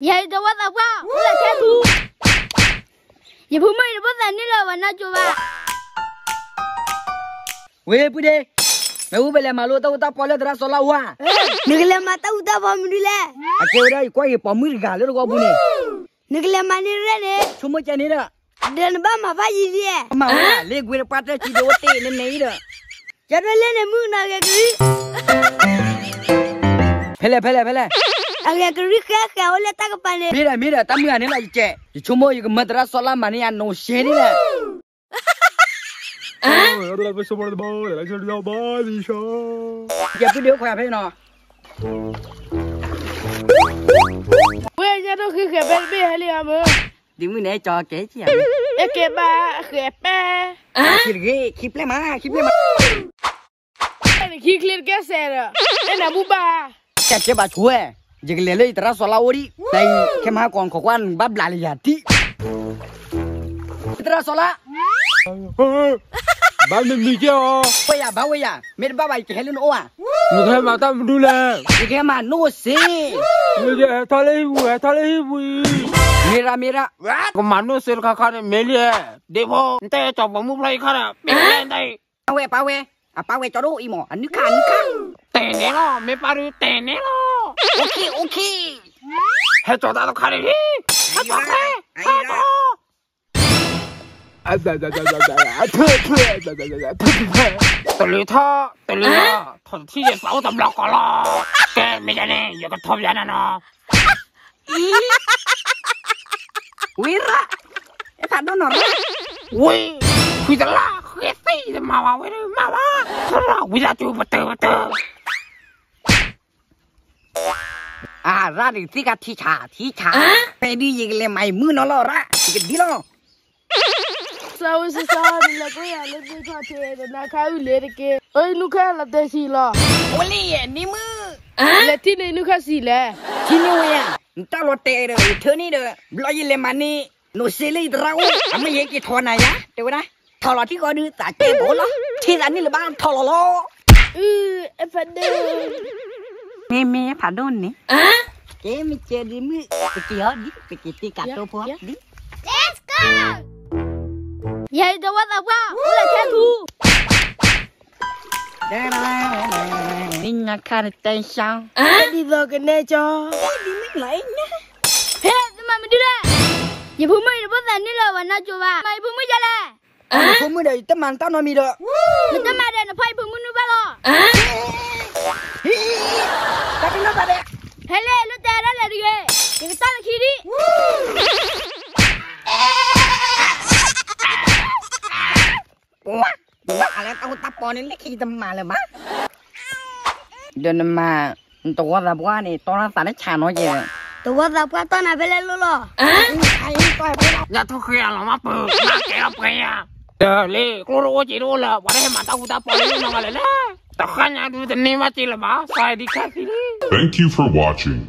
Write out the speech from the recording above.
ယၤအံၤတဝီသးပှၢ် အိၣ်လၢထဲသူ, ယဖိမုၣ်အံၤတဘၣ်သးန့ၢ်လၢၤဘၣ် နါကၠိဘၣ်. ဝ့ၢ်ပုၢ်ဒ့, မ့ၢ်အူပလဲၤမၤလိတၢ်အူတၢ်ပီလၢသရၣ်စီၤလါဝါ, နကလဲၤမၤတၢ်အူတၢ်ပီမနုၤလဲၣ်. အကဲဝဲဒၣ်ယကွၢ်က့ၤပိာ်မုၣ်တဂၤလၢတဂီၢ်ပူၤန့ၣ်, နကလဲၤမၤန့ၢ်ရဲၣ်န့ၣ်, ဆိကမိၣ်ကဲန့ၣ်ဒီး, ဒီးနဘၣ်မၤဘၣ်ယံၤလံ, မၤဝဲလ့ကွ့တပှၢ်တၢၢ်ခံဒိတ့ၢ်နန့ၣ်အံၤဒီး, ကဲဒိၣ်လဲၣ်န့ၣ်မုၣ်နီၤဂဲၤကရံ, ဖဲလဲၣ် ဖဲလဲၣ် ဖဲလဲၣ်, အဂဲၤကရံဃဲဃဲအိၣ်လၢတၢ်ကပၤန့ၣ်, မ့ၢ်ဒီး မ့ၢ်ဒီး တၢ်မုၢ်ဂၤန့ၣ်လီၤယကဲ, ယဆိကမိၣ်ယကမၢသရၣ်စီၤလါမၤန့ၢ်ယၤနိၣ်စ့န့ၣ်လီၤ. ကဲပုၢ်ဒ့အိၣ်ခိးယၤဖဲနီၤ, ဝဲညါဒိၣ်ဃံဃဲၤဖဲတဘ့ၣ်ဟဲလံဧါမ့ၢ်, ဒ်မုၢ်န့ၣ်ကၠီကဲကံယၤ, အဲကဲဘၣ်ဃဲၤပဲ, ခံတဂ့ၤ ခံပျဲၢ်မး ခံပျဲၢ်မး နခံချ့တကဲစဲးဒီး, အဲနၤဘူၣ်ဘၣ်, ကဲကဲဘၣ်ဆိၣ်ဝဲ, ယကလဲၤလၢယသရၣ်စီၤလါအိၣ်ဒံး, နခဲမဟါကီးနခိးကွၢ်နဘၣ်ဘျးလၢယၤဒံး, သရၣ်စီၤလါ, ဘၣ်မ့ၢ်မံၤကဲအီၤ, ဝဲယၤ ဘၣ်ဝဲယၤ မ့ၢ်တဘၣ်ဘၣ်ယကဟဲလၢနအိၣ်ဧါ, နကဟဲမၤတၢ်မနုၤလဲၣ်, ယကဟဲမၤနိၣ်စ့, ဟဲထီၣ်လၢဟံၣ်ပူၤ ဟဲထီၣ်လၢဟံၣ်ပူၤအံၤ, မ့ၢ်ရၣ်မ့ၢ်ရၣ်, ကမၤနိၣ်စ့တခါခါန့ၣ် မ့ၢ်လံ, ဒ့ဖိ နတဲကၠီပိာ်မုၣ်ဖျီၣ်အံၤခါဒီး မ့ၢ်လဲၣ်နတၢ်အံၤ ပၢ်ဝဲ ပၢ်ဝဲ, အပၢ်ဝဲကၠီဒိၣ်အံၤမး အနုၢ်ခါ အနုၢ်ခါ, တဲန့ၣ်လီၤ မ့ၢ်ပၢ်ဒုးတဲန့ၣ်လီၤ, အိၣ်ခံ အိၣ်ခံ, ဟဲကၠီတၢ်တခါန့ၣ်လံ, ဟဲကၠီခဲ, ဟဲကၠီ, တလၢထီၣ် တလၢထီၣ်, ထီၣ်တထံၣ်ယပာ်အိၣ်တဘျီကီးလီၤ, ကဲမ့ၢ်ဒ်န့ၣ် ယကထီၣ်ပျးနၤနီၤ ဝံရၣ်, အဲၣ်ဖးဒိၣ်နီၤရၣ်, ဝံ, ခွံတလၢ် ဃဲသ့ၣ်တမၤဝဲဝဲဒၣ်မၤဝဲ, ဝံသးစူၤပတၢၢ်ပတၢၢ်, အရၣ်ဒုးသ့ၣ်ကထံဆးထံဆး, ဖဲဒုးယကလဲၤမၤယမုၣ်နီၤလီၤရၣ် ယကဒ်လီၤ စၢဝံစစၢ နလဲၤကိးယၤလၢဒ့ထီၣ်ထံး နနါခါအုၣ်လၢတက့ၢ်. အၢနုၢ်ခါလီၤတဲဆံးလီၤ. အိၣ်လံနံၤမုၣ်, လဲၤထံၣ်န့ၢ်နုၢ်ခါဆံးလဲၣ်. ထံၣ်န့ၢ်ဝဲယၤ, နတၢ်လီၤတဲာ်ဒီး ယထၢန့ၢ်ဒီး ဘျီယလဲၤမၤန့ၢ် နိၣ်စ့လၢယသရၣ်အိၣ် အမ့ၢ်ယဲက့ၤထီၣ်နၤယၤ တဲဝဲဒၣ်, ထီၣ်လီၤထံဃီဒုး သးကဲဘိလီၤ. ထံသးန့ၣ်လၢၤဘၣ် ထီၣ်လီၤလီၤ. အၢ အဲၣ်ဖးဒိၣ်, မ့ၢ်မ့ၢ်ဖးဒိၣ်န့ၣ်, ကဲမ့ၢ်ကဲဒ်မုၣ် ပက့ၤအီၤဒ် ပက့ၤတ့ၢ်ကးတိဖိဒ် ယဲအံၤတဝီသးပှၢ် အိၣ်လၢထဲသူ, ဒ်ညါခါတတဲဆါ, ဒ်သိးကနဲကၠီ, ဒ်မုၣ်လီၤအံၤညါ, ဟဲ တမၤမနုၤလဲၣ်. ယဖိမုၣ်အံၤတဘၣ်သးန့ၢ်လၢၤဘၣ် နါကၠိဘၣ် မၤယဖိမုၣ်ဒ်လဲၣ်. ယဖိမုၣ်ဒီး ယတမၤနတၢ်နီတမံၤဒီး, နတမၤဒီး နဖီၣ်ယဖိမုၣ်နုၢ်ဘၣ်လီၤ. တၢ်တနီၤဘၣ်ဒီး, ဟဲလၢလၢတဲဒၣ်လဲာ်တဂ့ၤ, ယကတၢ်လၢခံဒံး. ပှၤ, အလဲၤတၢ်အိၣ်တၢ်ပီန့ၣ် လၢခံတမၤလၢၤဘၣ်. ဒီးနမၤ, နတဝီသးပှၢ်န့ၣ် တီၢ်နၢ်သးလၢဆၣ်နီၤကဲ, တဝီသးပှၢ်တီၢ်နၤဖဲလဲၣ်လိၣ်လီၤ. ယထူၣ်ဃ့အလီၤမၢ်ပၢၤ, မၤကဲလီၤပှဲၤယၤ, ဒီးလ့ ကျိတအိၣ်စ့တအိၣ်လၢၤ ပှၤတဟဲမၤတၢ်ဃူတၢ်ပီလၢနီၤဂၤလဲၣ်လဲၣ်, တဃၣ်ညါဒုးတန့ၢ်ဘၣ်စ့လၢၤဘၣ် စီၤဒံခၣ်သံလံ. Thank you for watching.